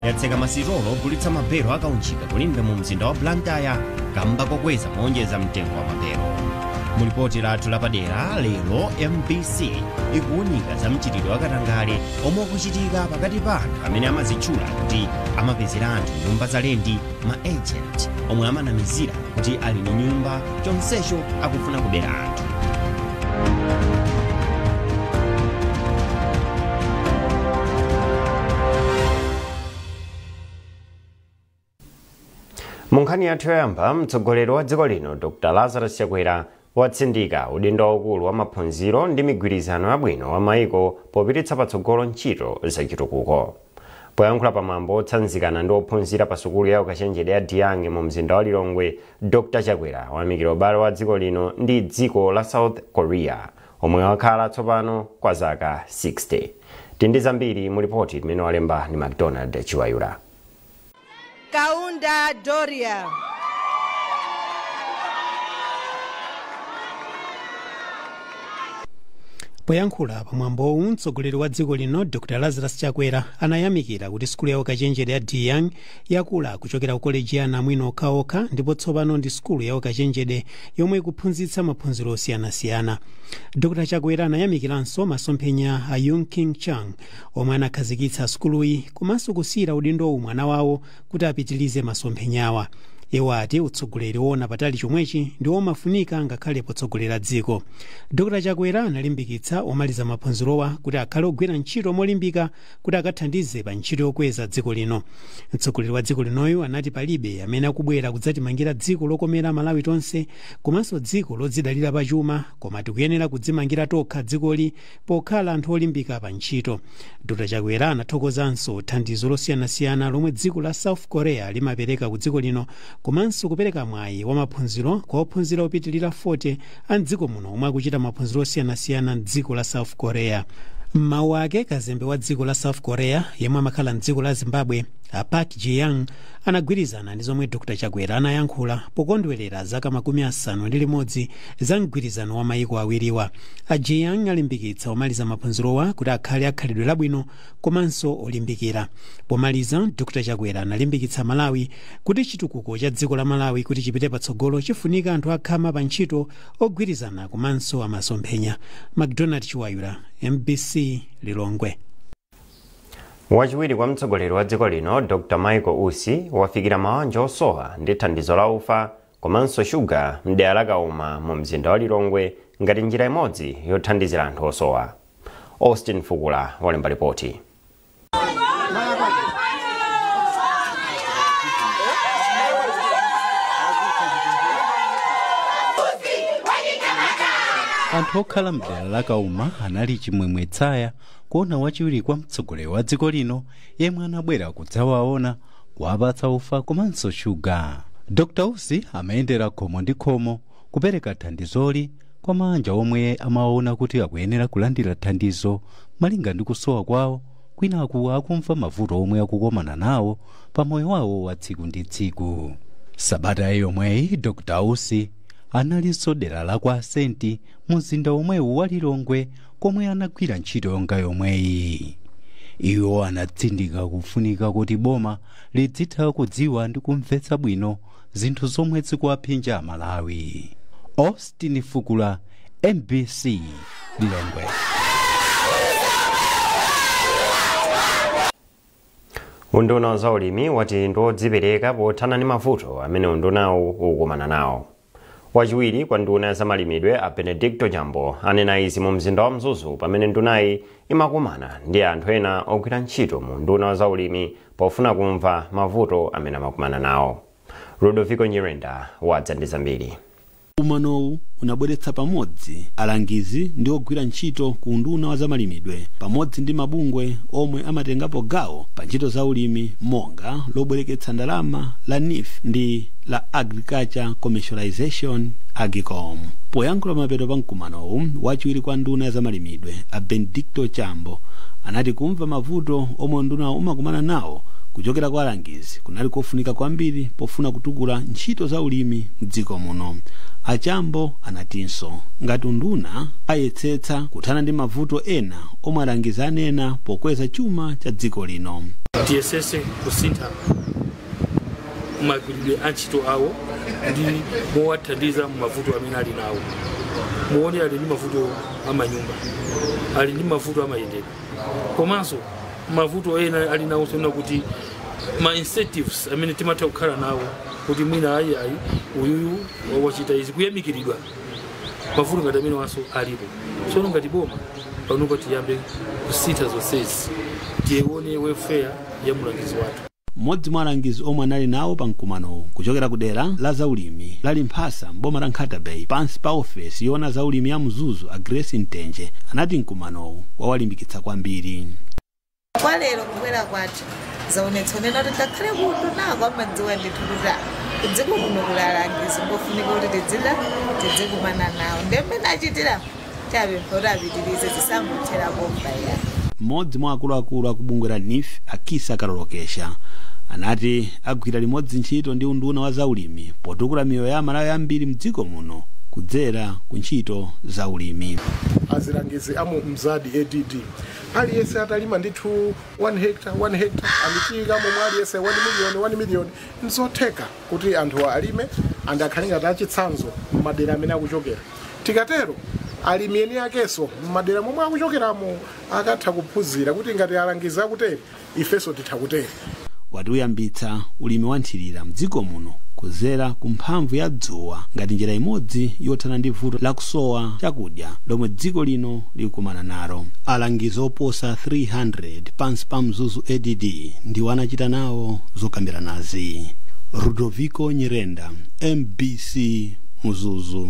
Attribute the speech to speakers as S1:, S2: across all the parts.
S1: Yatseka masitolo ogulitsa mabelo akaunjika kulimbe mu mzinda wa Blantyre kamba kokweza moonjeza mtengo wa mabelo. Mulipoti lathu lapadera lero, MBC ikuwunika za mchitidwe wakatangale omwe ukuchitika pakati pa anthu amene amazitchula kuti amapezera anthu nyumba za lendi, ma agent, omwe amanamizira kuti ali ndi nyumba chonsecho akufuna kubera anthu. Mu nkhani yathu yoyamba, mtsogoleri wa dziko lino Dr Lazarus Chakwera watsindika udindo waukulu wa maphunziro ndi migwirizano yabwino wa maiko popititsa patsogolo ntchito zachitukuko. Poyankhula pamwambo otsanzikana ndi ophunzira pa sukulu ya ukachenjede ya Diyang mu mzinda wa Lilongwe, Dr Chakwera wayamikira ubale wa dziko lino ndi dziko la South Korea omwe wakhala tsopano kwa zaka 60. Tindi zambiri mu ripoti limene walemba ndi McDonald Chiwayula.
S2: Kaunda Doria.
S3: Poyankhula pamwambowu, mtsogoleri wa dziko lino Dr Lazarus Chakwera anayamikira kuti sukulu ya ukachenjede ya Diyang yakula kuchokera ku koleji ya anamwino okhaokha ndipo tsopano ndi sukulu ya ukachenjede yomwe ikuphunzitsa maphunziro osiyanasiyana. Dr Chakwera anayamikiranso masomphenya a Yung King Chang omwe anakhazikitsa sukuluyi komanso kusiyira udindowu mwana wawo kuti apitirize masomphenyawa. Iwo ati utsogoleri woona patali chomwechi ndi womafunika ngakhale potsogolera dziko. Dr Chakwera analimbikitsa omaliza maphunzirowa kuti akhale ogwira ntchito molimbika kuti akathandize pa ntchito yokweza dziko lino. Mtsogoleri wa dziko linoyu anati palibe amene akubwera kudzatimangira dziko lokomera Malawi tonse komanso dziko lodzidalira pachuma, koma tikuyenera kudzimangira tokha dzikoli pokhala anthu olimbika pa ntchito. Dr Chakwera anathokozanso thandizo losiyanasiyana lomwe dziko la South Korea limapereka ku dziko lino komanso kupereka mwayi wa maphunziro kwa ophunzira opitilira 40 a mdziko muno omwe akuchita maphunziro osiyanasiyana mdziko la South Korea. Mmawu ake, kazembe wa dziko la South Korea yemwe amakhala mdziko la Zimbabwe, a Park Jiyang, anagwirizana ndi zomwe Dr Chakwera anayankhula pokondwerera zaka 51 za mgwirizano wa mayiko awiriwa. A Jiyang alimbikitsa omaliza maphunzirowa kuti akhale akhalidwe labwino komanso olimbikira. Pomaliza, Dr Chakwera analimbikitsa Malawi kuti chitukuko cha dziko la Malawi kuti chipite patsogolo chifunika anthu akhama pa ntchito, ogwirizana komanso amasomphenya. McDonald Chiwayula, MBC, Lilongwe.
S1: Wachiwiri kwa mtsogoleri wa dziko lino Dr Michael Usi wafikira mawanja osowa ndi thandizo la ufa komanso shuga mdera la Kauma mu mzinda wa Lilongwe ngati njira imodzi yothandizira anthu osowa. Austin Fukula walemba ripoti.
S4: Anthu okhala mdera la Kauma anali chimwemwe tsaya kuona wachiwiri kwa mtsogoleri wa dziko lino yemwe anabwera kudzawaona, kuwapatsa ufa komanso shuga. Dr Usi amayendera khomo ndi khomo kupereka thandizoli kwa manja omwe amaona kuti akuyenera kulandira thandizo malinga ndi kusowa kwawo, kwinaku akumva mavuto omwe akukomana nawo pa moyo wawo wa tsiku ndi tsiku. Sabata yomweyi Dr Usi analinso dera la kwa Asenti mzinda omwewu wa Lilongwe komwe anagwira ntchito yonga yomweyi. Iwo anatsindika kufunika kuti boma lidzitha kudziwa ndi kumvetsa bwino zinthu zomwe zikuwaphinja Amalawi. Austin Fukula, MBC, Lilongwe.
S1: Unduna wa zaulimi wati ndiodzipereka pothana ndi mavuto amene undunawu ukukumana nawo. Wachiwiri kwa nduna ya zamalimidwe a Benedicto Chambo anena izi mu mzinda wa Mzuzu pamene ndunayi imakumana ndi anthu ena ogwira ntchito mu nduna wa zaulimi pofuna kumva mavuto amene amakumana nawo. Ludovico Nyirenda wadza ndi zambiri.
S5: Umanowu unabweretsa pamodzi alangizi ndi ogwira ntchito ku unduna wa zamalimidwe pamodzi ndi mabungwe omwe amatengapo gawo pa ntchito za ulimi monga lobwereketsa ndalama la NIF ndi la Agriculture Commercialization, AGCOM. Poyankhula mapeto pa mkumanowu, wachiwiri kwa nduna ya zamalimidwe a Benedicto Chambo anati kumva mavuto omwe undunawo umakumana nawo kuchokera kwa alangizi kunali kofunika kwambiri pofuna kutukula ntchito za ulimi mdziko muno. Achambo anatinso ngati unduna ayetsetsa kuthana ndi mavuto ena omwe alangizi anena pokweza chuma cha dziko lino.
S2: Tiyesese kusintha magwiridwe a ntchito awo ndi mowathandiza mumavuto amene ali nawo. Muone, ali ndi mavuto amanyumba, ali ndi mavuto amayendedwe, komanso mavuto ena ali nawo sona kuti ma incentives amene timatha kukhala nawo kuti mwina ayi ayi, uyuyu wachita izi, kuyamikiridwa, mavuto ngati amene wanso alipo. Tsono ngati boma panopa tiyambe kusintha zonsezi, tione welfare ya mulangizi wathu.
S5: Mmodzi mwa alangizi omwe anali nawo pa mkumanowu kuchokera ku dera la zaulimi la Limphasa mboma la Nkhata Bay pansi pa ofesi yoona zaulimi ya Mzuzu, a Grace Mtenje, anati mkumanowu wawalimbikitsa kwambiri.
S6: Kwa lero kubwera kwathu zaonetsa nena kuti ngakhale kuno nako amadziwa ndithu kuti kudziko kuno kuli alangizi ngofunika kuti tidzida tidzikumana nawo, ndi mmene achitira chapempha kuti apitirize, zisangothera pompa ya.
S5: Mmodzi mwa akuluakulu akubungwe la NEEF, Akisa Kalolokesha, anati agwira limodzi ntchito ndi unduna wa zaulimi potukula miyoyo ya Amalawi ambiri mdziko muno kudzera ku ntchito za ulimi.
S7: Azilangizi amu mzadi ADD, aliyense atalima ndithu 1 hectare 1 hectare, amichika momwe aliyense 1 million 1 million, nzotheka kuti anthu alime and akhale ngati achitsanzo m'madera amene akuchokera. Tikatero alimi eni akenso m'madera momwe akuchokeramo akatha kuphunzira kuti ngati alangizi akutere, ifenso titha kutere.
S5: Wati uyambitsa ulimi wa nthirira mdziko muno kudzera ku mphamvu ya dzuwa ngati njira imodzi yothana ndi vuto lakusowa chakudya lomwe dziko lino likukumana nalo. Alangizi oposa 300 pansi pa Mzuzu ADD ndiwo anachita nawo zokambiranazi. Rudoviko Nyirenda, MBC, Mzuzu.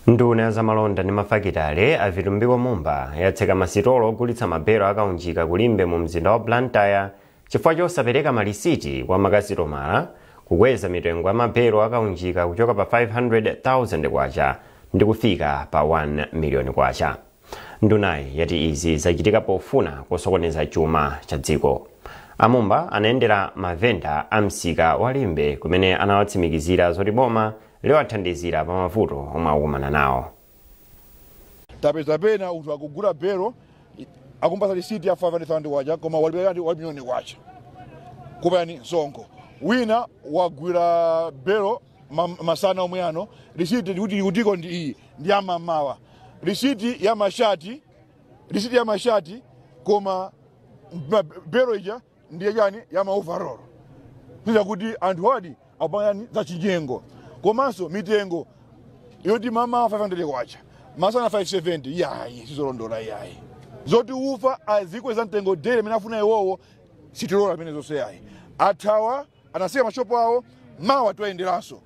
S1: Nduna ya zamalonda ndi mafakitale a Vitumbiko Mumba yatseka masitolo ogulitsa mabelo akaunjika kulimbe mu mzinda wa Blantyre chifukwa chosapereka malisiti kwa makasitomala, kukweza mitengo ya mabelo akaunjika kuchoka pa 500,000 kwacha ndi kufika pa 1 miliyoni kwacha. Ndunayi yati izi zachitika pofuna kusokoneza chuma cha dziko. Amumba anayendera mavenda a msika wa Limbe kumene anawatsimikizira zoti boma liwathandizira pa mavuto omwe akukumana nawo.
S8: Tapeza pena uthu akugula belo, akumpasa risiti ya 500,000 kwacha koma walipira 1 miliyoni kwacha kupani msonkho. Wina wagwira belo masana omwe ano, risiti ndikuti ikutiko ndi iyi ndi amamawa, risiti ya mashati, risiti ya mashati, koma belo ija ndiye chani ya maovarolo, kuza kuti anthu adi akupangani za chinyengo. Komanso mitengo yoti mama 500 kwacha, masana 570, yayi, sizolondola yayi. Zoti ufa azikweza mtengo dere amene afuna iwowo, sitilola amene zonse yayi. Athawa anasiya mashopo awo, mawa tiwayenderanso,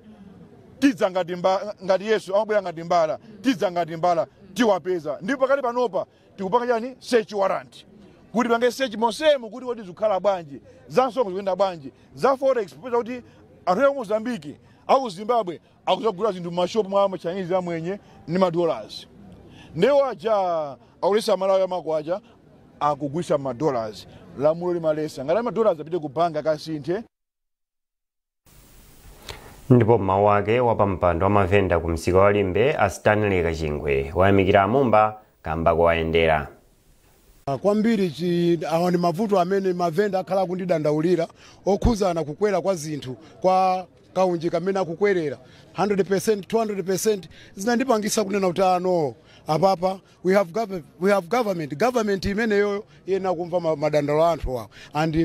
S8: tidza ngati ngati Yesu amabwera ngati mbala, tidza ngati mbala, tiwapeza. Ndipo pakati panopa tikupanga chani search warrant kuti pange search monsemo kuti kodi zikukhala bwanji, za msonkho zikuyenda bwanji, za forex, popeza kuti anthu aku Mozambiki, aku Zimbabwe akuzagula zinthu mumashopu mwa ma Chinese amwenye ndi ma dollars. Ndewo aja akulesa Malawi amakwacha akugwisa ma dollars, lamulo limalesa ngati ma dollars apite ku banki akasinthe.
S1: Ndipo mmawu ake, wapampando wa mavenda ku msika wa Limbe a Stanley Kachingwe wayamikira Amumba kamba kuwayendera.
S9: Kwambiri awa ndi mavuto amene mavenda akhala akundidandaulira okhuzana kukwera kwa zinthu kwa kaunjika amene akukwerera 100%, 200%. Zinandipangisa kunena kuti ano apapa we have government, government imeneyoyo iyena kumva madandaulo a anthu awo, and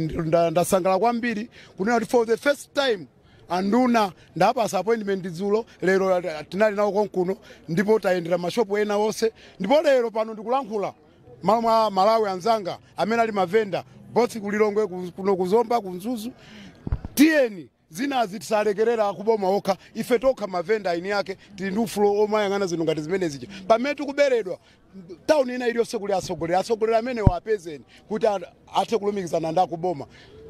S9: ndasangala kwambiri kunena kuti for the first time anduna ndapasa appointment dzulo, lero tinali nawo konkuno ndipo tayendera mashopu ena onse. Ndipo lero pano ndikulankhula malo mwa Malawi anzanga amene ali mavenda both kulilongwe, kuno kuzomba, kumzuzu, tiyeni zinazi tisalekerera akuboma okha. Ife tokha mavenda aini yake tili ndi ufulu omayang'ana zinthu ngati zimene zija pamene tikuberedwa. Tawuni ina iliyonse kuli atsogoleri, atsogoleri amenewo apezeni kuti athe kulumikizana ndi akuboma.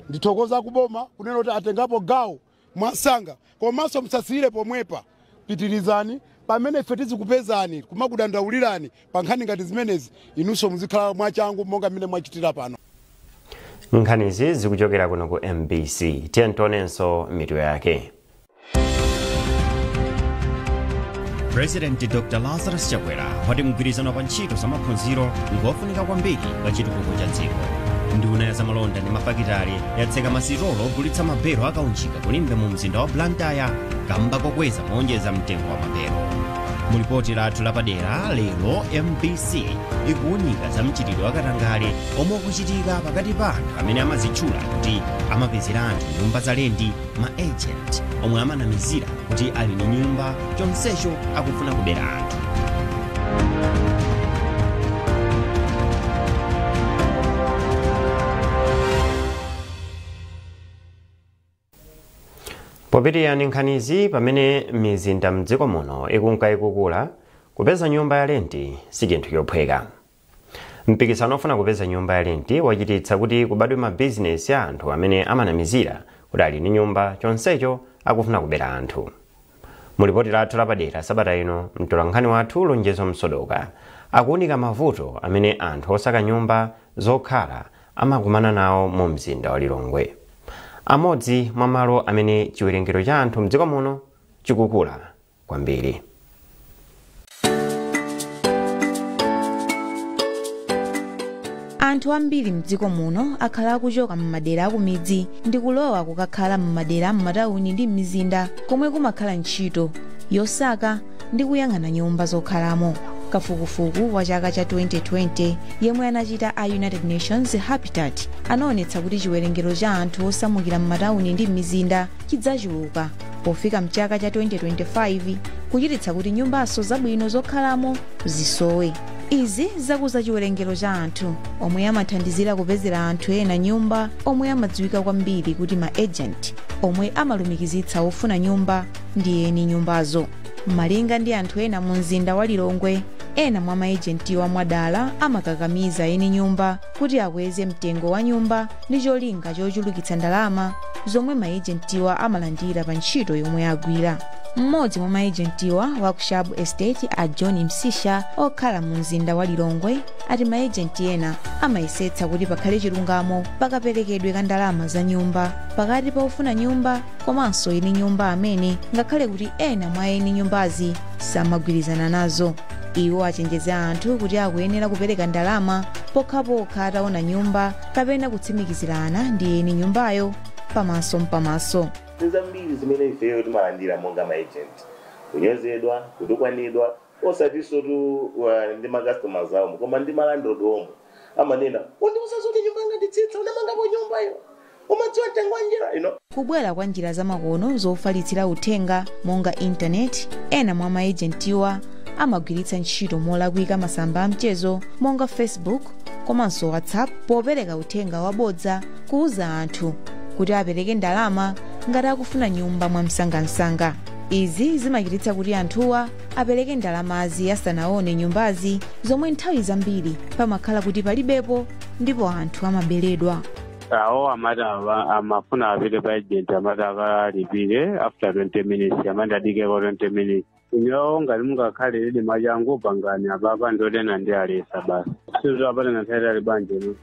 S9: Ndithokoza akuboma kunena kuti atengapo gawo mwasanga, komanso musasiyire pomwepa, pitirizani. Pamene ife tizikupezani kumakudandaulirani pa nkhani ngati zimenezi, inunso muzikhala mwachangu monga mmene mwachitira pano.
S1: Nkhanizi zikuchokera kuno ku MBC. Tiye tionenso mitu yake. President Dr Lazarus Chakwera wati mgwirizano pa ntchito za maphunziro ngofunika kwambiri pa chitukuko cha dziko. Nduna ya zamalonda ndi mafakitale yatseka masitolo ogulitsa mabelo akaunjika kulimbe mu mzinda wa Blantyre kamba kokweza moonjeza mtengo wa mabelo. Mulipoti lathu lapadera lero, MBC ikuwunika za mchitidwe wakatangale omwe ukuchitika pakati pa anthu amene amazitchula kuti amapezera anthu nyumba za lendi, ma agent, omwe amanamizira kuti ali ndi nyumba chonsecho akufuna kubera anthu. Popitiyani nkhanizi, pamene mizinda mdziko muno ikunka ikukula, kupeza nyumba ya lenti si chinthu chophweka. Mpikisano ofuna kupeza nyumba ya lenti wachititsa kuti kubadwe mabizinesi a anthu amene amanamizira kuti ali ndi nyumba chonsecho akufuna kubera anthu. Mulipoti lathu lapadera sabata ino, mtolankhani wathu Lonjezo Msodoka akuunika mavuto amene anthu osaka nyumba zokhala amakumana nawo mu mzinda wa Lilongwe, amodzi mwa malo amene chiwerengero cha anthu mdziko muno chikukula kwambiri.
S10: Anthu ambiri mdziko muno akhala akuchoka m'madera akumidzi ndi kulowa kukakhala m'madera m'matawuni ndi m'mizinda komwe kumakhala ntchito yosaka ndi kuyang'ana nyumba zokhalamo. Kafukufuku wa chaka cha 2020 yemwe anachita a United Nations Habitat anaonetsa kuti chiwerengero cha anthu osamukira m'matawuni ndi m'mizinda chidzachuluka pofika mchaka cha 2025, kuchititsa kuti nyumbaso zabwino zokhalamo zisowe. Izi zakuza chiwerengero cha anthu omwe amathandizira kupezera anthu ena nyumba, omwe amadziwika kwambiri kuti ma agent, omwe amalumikizitsa ofuna nyumba ndi eni nyumbazo. Malinga ndi anthu ena mu mzinda wa Lilongwe, ena mwa maejentiwa mwadala amakakamiza eni nyumba kuti akweze mtengo wa nyumba ndi cholinga chochulukitsa ndalama zomwe maejentiwa amalandira pa ntchito yomwe agwira. Mmodzi mwa maejentiwa wa ku Shabu Estate, a John Msisha, okhala mu mzinda wa Lilongwe, ati maejenti ena amayesetsa kuti pakhale chilungamo pakaperekedwe ka ndalama za nyumba pakati pa ofuna nyumba komanso eni nyumba amene, ngakhale kuti ena mwa eni nyumbazi samagwirizana nazo. Iwo achenjeza anthu kuti akuyenera kupereka ndalama pokhapokha ataona nyumba kapena kutsimikizirana ndi eni nyumbayo pamaso mpamaso.
S11: Zambiri zimene ifeyo timalandira monga maagent, kunyozedwa, kutukwanidwa, osatinso tu ndi macustomers awo koma ndi malandlord omwe amanena, "Undiuza zoti nyumba yanga nditsitsa, unamangapo nyumbayo, umadziwa mtengo wa njira?"
S10: Kubwera kwa njira zamakono zofalitsira uthenga monga intaneti, ena mwa maejentiwa amagwiritsa ntchito molakwika masamba a mchezo monga Facebook komanso WhatsApp popereka uthenga wabodza kuuza anthu kuti apereke ndalama ngati akufuna nyumba mwamsangamsanga. Izi zimachititsa kuti anthuwa apereke ndalamazi asanaone nyumbazi, zomwe nthawi zambiri pamakhala kuti palibepo, ndipo anthu amaberedwa.
S12: Awo amati amafuna apite pa agent, amati akalipire after 20 minutes, amati adikeko 20 minutes. Inyo ngati mungakhale lili machangu, pangani apapa, ndotena ndi alesa basi, sizo apatena nthawi ali bwanji no.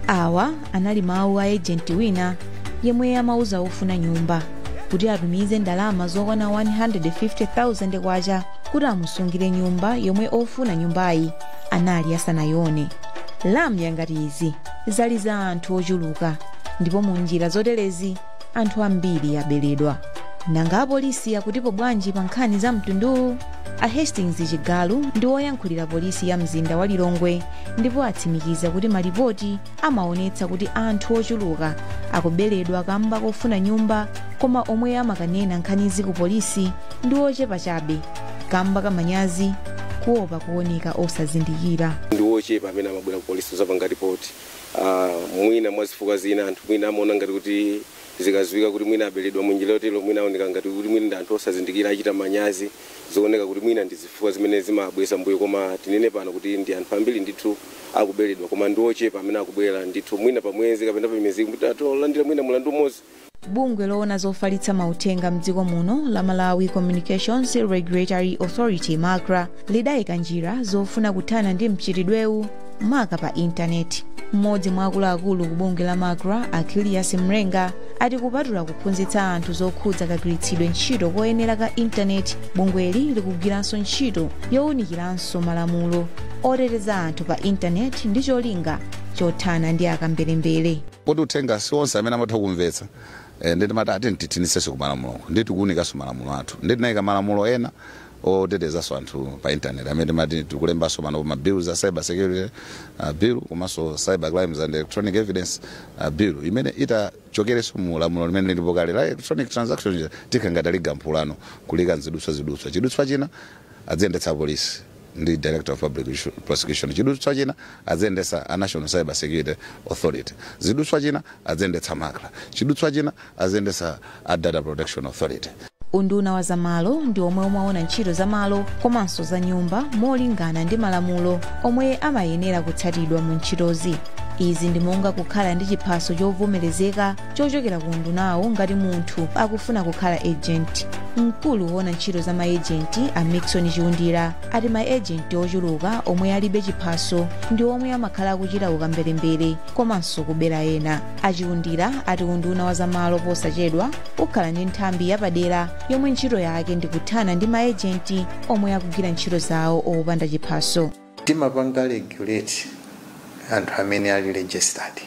S10: Awa anali mawu a ejenti wina yemwe amauza ofuna nyumba kuti atumize ndalama zokwana 150,000 kwacha kuti amusungire nyumba yomwe ofuna nyumbayi anali asanayione. Lamya ngati izi zali za anthu ochuluka, ndipo mu njira zoterezi anthu ambiri aberedwa. Nanga apolisi akutipo bwanji pa nkhani za mtunduwu? A Hastings Chigalu ndi woyankhulira polisi ya mzinda wa Lilongwe, ndipo atsimikiza kuti malipoti amaonetsa kuti anthu ochuluka akuberedwa kamba kofuna nyumba, koma omwe amakanena nkhanizi ku polisi ndi ochepa chabe kamba kamanyazi, kuopa kuoneka osazindikira.
S13: Ndi wochepa amene amabwera ku polisi kuzapanga ripoti. Mwina mwa zifukwa zina, anthu mwina amaona ngati kuti zikaziwika kuti mwina aberedwa munjira yotero, mwina aoneka ngati kuti mwina ndi anthu osazindikira, achita manyazi, zikuoneka kuti mwina ndi zifukwa zimene zimabweza mbuyo. Koma tinene pano kuti ndi anthu ambiri ndithu akuberedwa, koma ndi ochepa amene akubwera ndithu, mwina pa mwezi kapena pa miyezi tolandira mwina mulandu umodzi.
S10: Bungwe loona zofalitsa mauthenga mdziko muno la Malawi Communications Regulatory Authority, MACRA, lidayika njira zofuna kuthana ndi mchitidwewu, maka pa intaneti. Mmodzi mwa akuluakulu ku bungwe la MACRA, Achillias Mrenga, ati kupatula kuphunzitsa anthu zokhudza kagwiritsidwe ntchito koyenera ka intaneti, bungweli likugwiranso ntchito yowunikiranso malamulo oteteza anthu pa intaneti ndi cholinga Chothana ndi akamberembere.
S14: Poti uthenga si onse amene amatha kumvetsa, nditi mati ati tithinisenso ku malamulo, nditi kuwunikanso malamulo athu, nditi tinayika malamulo ena otetezanso anthu pa internet amene timati tikulembanso pano ma bills a cyber security bill komanso Cyber Crimes and Electronic Evidence Bill, imene itachokerenso mu lamulo limene lilipo kale la electronic transaction. Tikanga taligamphulano kulika nzidutswa zidutswa. Chidutswa china adziyendetsa polisi ndi Director of Public Prosecution, chidutswa china adziyendetsa a National Cyber Security Authority, zidutswa china adziyendetsa MACRA, chidutswa china adziyendetsa a Data Protection Authority.
S10: Unduna wa zamalo ndi omwe umaona ntchito za malo komanso za nyumba molingana ndi malamulo omwe amayenera kutsatidwa mu ntchitozi. Izi ndi monga kukhala ndi chiphaso chovomerezeka chochokera ku undunawo ngati munthu akufuna kukhala agent. Mkulu woona ntchito za maejenti a Mixon Chiundira ati maejenti ochuluka omwe alibe chiphaso ndi omwe amakhala akuchita ukamberembere komanso kubera ena. Achiundira ati unduna wa zamalo posachedwa ukhala ndi nthambi yapadera yomwe ntchito yake ndi kuthana ndi maejenti omwe akugwira ntchito zawo opanda chiphaso.
S15: Timapanga regulate anthu amene ali registered.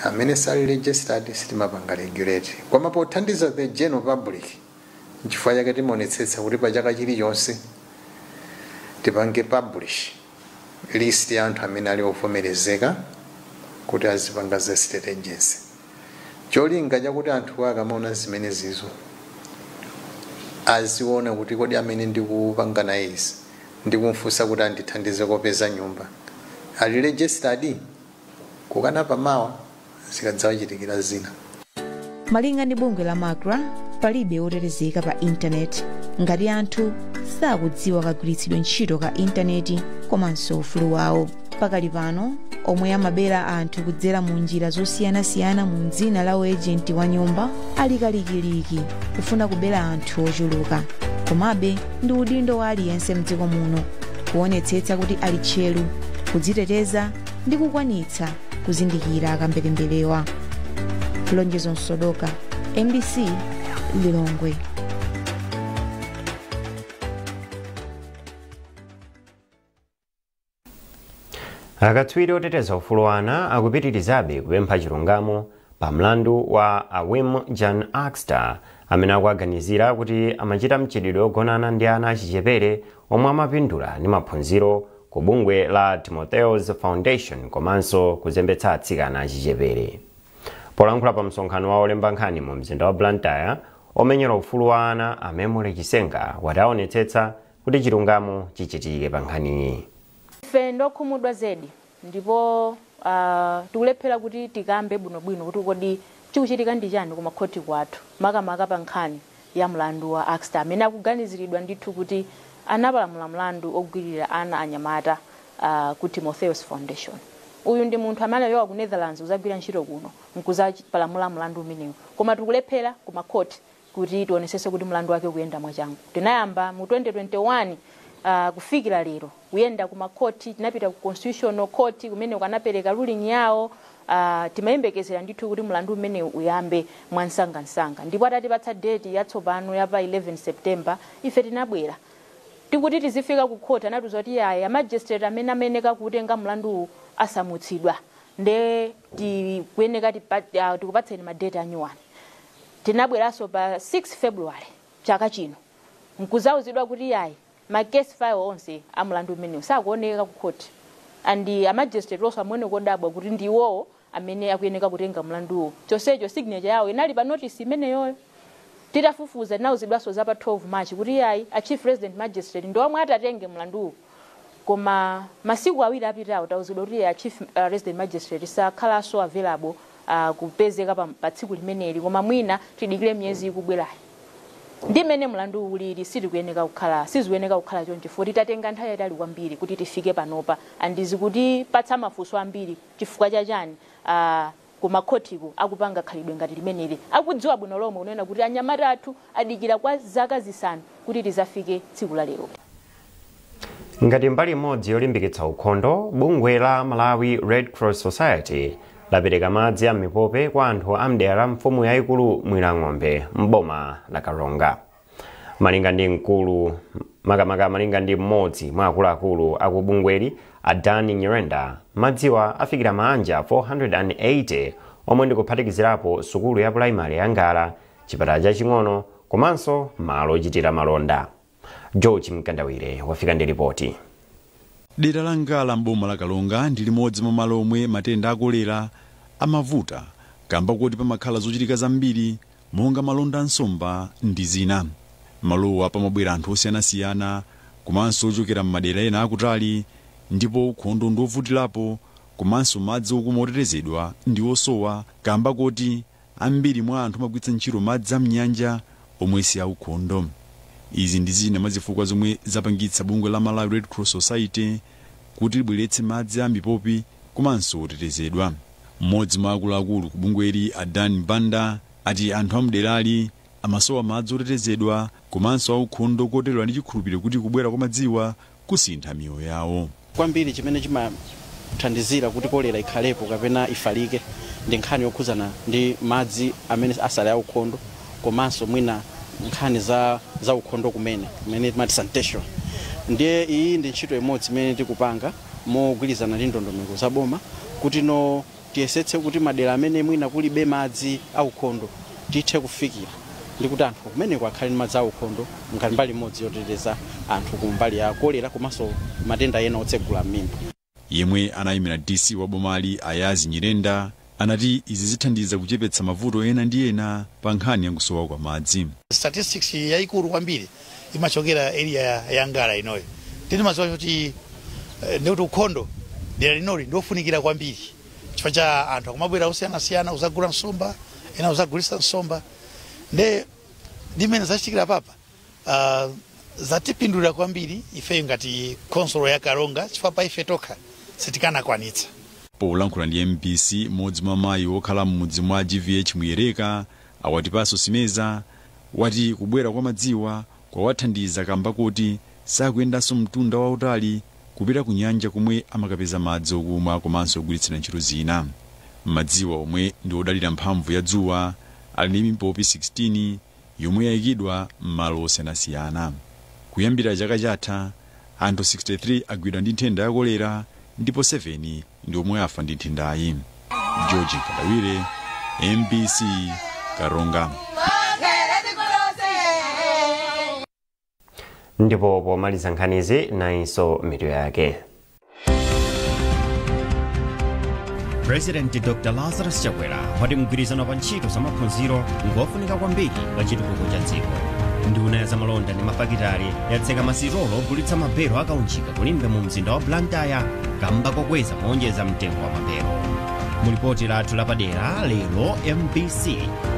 S15: Amene sali registered sitimapanga regulate, koma pothandiza the general public, nchifukwa chake timaonetsetsa kuti pa chaka chilichonse tipange publish list ya anthu amene ali ovomerezeka kuti azipanga za estate agency, cholinga chakuti anthu akamaona zimene zizo aziona kuti kodi amene ndikupanga naye izi, ndikumfunsa kuti andithandize kopeza nyumba, ali registered, kukana pamawa zikadzawachitikira zina.
S10: Malinga ndi bungwe la MACRA, palibe wotetezeka pa intaneti ngati anthu sakudziwa kagwiritsidwe ntchito ka intaneti komanso ufulu wawo. Pakali pano omwe amabera anthu kudzera mu njira zosiyanasiyana mu dzina la uejenti wa nyumba ali kalikiliki kufuna kubera anthu ochuluka. Komabe ndi udindo wa aliyense mdziko muno kuonetsetsa kuti ali tcheru kudziteteza ndi kukwanitsa kuzindikira akamberemberewa. Lonjezo Msodoka, MBC, Lilongwe.
S1: Akatswiri oteteza ufulu ana akupitirizabe kupempha chilungamo pa mlandu wa Awim Jan Axter amene akuaganizira kuti amachita mchitidwe ogonana ndi ana achichepere omwe amapindula ndi maphunziro ku bungwe la Timotheos Foundation komanso kuzembetsa atsikana achichepere. Polankhula pa msonkhano wa olemba nkhani mu mzinda wa Blantyre, omenyera ufulu wa ana a Memory Chisenga wati aonetsetsa kuti chilungamo chichitike pa nkhaniyi.
S16: Ife ndokhumudwa zedi ndipo tikulephera kuti tikambe bwinobwino kuti kodi chikuchitika ndi chani kumakhoti kwathu, makamaka pa nkhani ya mlandu wa Axter amene akuganiziridwa ndithu kuti anapalamula mlandu ogwirira ana anyamata ku Timotheos Foundation. Uyu ndi munthu amene alowa ku Netherlands kuzagwira ntchito kuno nkuzapalamula mlandu umenewu, koma tikulephera kumakhoti kuti tionesese kuti mlandu wake ukuyenda mwachangu. Tinayamba mu 2021 kufikira lero kuyenda kumakhoti, tinapita ku Constitutional Court kumene kanapereka ruling yawo. Timayembekezera ndithu kuti mlandu umene uyambe mwansangansanga, ndipo atatipatsa date yatsopano ya pa 11 September ife tinabwera tikuti tizifika ku court, anatiuza kuti yaya magistrate amene ameneka kutenga mlandu asamutsidwa nde tikuyeneka tikupatseni madate anyuwani. Tinabweranso pa 6 February chaka chino nkuzauzidwa kuti yayi ma case file onse amulandu umenewu sakuoneka ku court, and a magistrate also amene kodabwa kuti ndiwowo amene akuyeneka kutenga mlanduwo, chonsecho signature yawo inali pa notice imeneyoyo. Titafufuza tinauzidwanso za pa 12 March kuti yayi a chief resident magistrate ndi omwe atatenge mlanduwo, koma masiku awiri apitawo tauzidwa kuti a chief resident magistrate sakhalanso available kupezeka pa tsiku limeneli, koma mwina tidikire miyezi ikubwerayi. Ndi mmene mlandu ulili sizikuyeneka kukhala choncho chifukwa titatenga nthawi yayitali kwambiri kuti tifike panopa, andizikuti patsa mafunso ambiri chifukwa chachani kumakhotiko akupanga khalidwe ngati limeneli, akudziwa bwino lomwe unena kuti anyamata athu adikira kwa zaka 5 kuti tizafike tsiku la lero.
S1: Ngati mbali imodzi yolimbikitsa ukhondo, bungwe la Malawi Red Cross Society lapereka madzi a mipope kwa anthu a mdera la mfumu yayikulu Mwilang'ombe m'boma la Karonga. Malinga ndi mkulu makamaka malinga ndi mmodzi mwa akuluakulu aku bungweli a Dani Nyirenda, Madziwa afikira maanja 480 omwe ndikuphatikizirapo sukulu ya pulaimali ya Ngala, chipatala chaching'ono komanso malo ochitira malonda. George Mkandawire wafika ndi ripoti.
S17: Dera la Ngala m'boma la Kalonga ndi limodzi mwa malo omwe matenda a kolera amavuta kamba kuti pamakhala zochitika zambiri monga malonda ansomba ndi zina. Malowa pamabwera anthu osiyanasiyana komanso ochokera m'madera ena akutali, ndipo ukhondo ndi ovutirapo komanso madzi okumwa otetezedwa ndi osowa kamba kuti ambiri mwa anthu amagwiritsa ntchito madzi am'nyanja omwe si aukhondo. Izi ndi zina mwa zifukwa zomwe zapangitsa bungwe la Malawi Red Cross Society kuti libweretse madzi a mipopi komanso otetezedwa. Mmodzi mwa akuluakulu ku bungweli, Adan Banda, ati anthu amderali amasowa madzi otetezedwa komanso aukhondo, kotero ndi chikhulupiriro kuti kubwera kwa madziwa kusintha miyoyo yawo.
S18: Kwambiri chimene chimathandizira kuti kolera ikhalepo kapena ifalike ndi nkhani yokhuzana ndi madzi amene asali aukhondo, komanso mwina nkhani za ukhondo kumene timati sanitation. Ndiye iyi ndi ntchito imodzi imene tikupanga mogwirizana ndi ndondomeko za boma kuti no tiyesetse kuti madera amene mwina kulibe madzi aukhondo tithe kufikira ndi kuti anthu kumeneko akhale ndi madzi aukhondo ngati mbali imodzi yoteteza anthu kumbali ya kolera komanso matenda ena otsegula m'mimba.
S17: Yemwe anayimira DC wa bomali, Ayazi Nyirenda, anati izi zithandiza kuchepetsa mavuto ena ndi ena pa nkhani yakusowa kwa madzi.
S19: Statistics yayikulu kwambiri imachokera area ya Ngala inoyo. Tini maziwa kuti ndikuti ukhondo dera linoli ndiofunikira kwambiri chifukwa cha anthu akumabwera osiyanasiyana uzagula nsomba, ena uzagulisa nsomba. Nde ndimene zachitikira papa zatipindulira kwambiri ife ngati khonsolo ya Karonga chifukwa pa ife tokha sitikanakwanitsa.
S17: Polankhula ndi MBC, mmodzi mwa mayi wokhala m'mudzi mwa GVH Muyereka, awatipanso Simeza, wati kubwera kwa madziwa kwawathandiza kamba kuti sakuyendanso mtunda wautali kupita ku nyanja komwe amakapeza madzi okumwa komanso ogwiritsira ntchito zina. Madziwa omwe ndi odalira mphamvu ya dzuwa ali ndi mipopi 16 yomwe yayikidwa m'malo osiyanasiyana. Kuyambira chaka chatha, anthu 63 agwidwa ndi nthenda ya kolera ndipo 7 ndi omwe afa ndi nthendayi. George Kadawire, MBC, Karonga.
S1: Ndipo pomaliza nkhanizi nayinso mitu yake.
S20: President Dr. Lazarus Chakwera wati mgwirizano pa ntchito za maphunziro ngofunika kwambiri pa chitukuko cha dziko. Nduna ya zamalonda ndi mafakitale yatseka masitolo ogulitsa mabero akaunjika kulimbe mu mzinda wa Blantyre kamba kokweza moonjeza mtengo wa mabero. Mulipoti lathu lapadera lero, MBC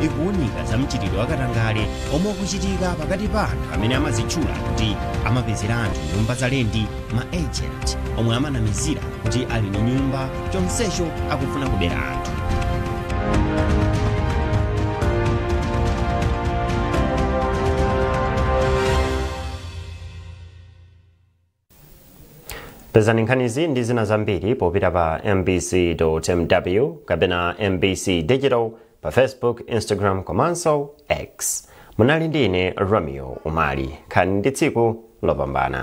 S20: ikuwunika za mchitidwe wakatangale omwe ukuchitika pakati pa anthu amene amazitchula kuti amapezera anthu nyumba za lendi, ma agent omwe amanamizira kuti ali ndi nyumba chonsecho akufuna kubera anthu.
S1: Pezani nkhanizi ndi zina zambiri popita pa mbc.mw kapena MBC Digital pa Facebook, Instagram komanso X. Munali ndi ine Romeo Umali. Nkhani ndi tsiku lopambana.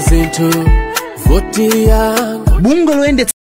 S21: Zinthu voti yanga
S22: Bungwe loyendetsa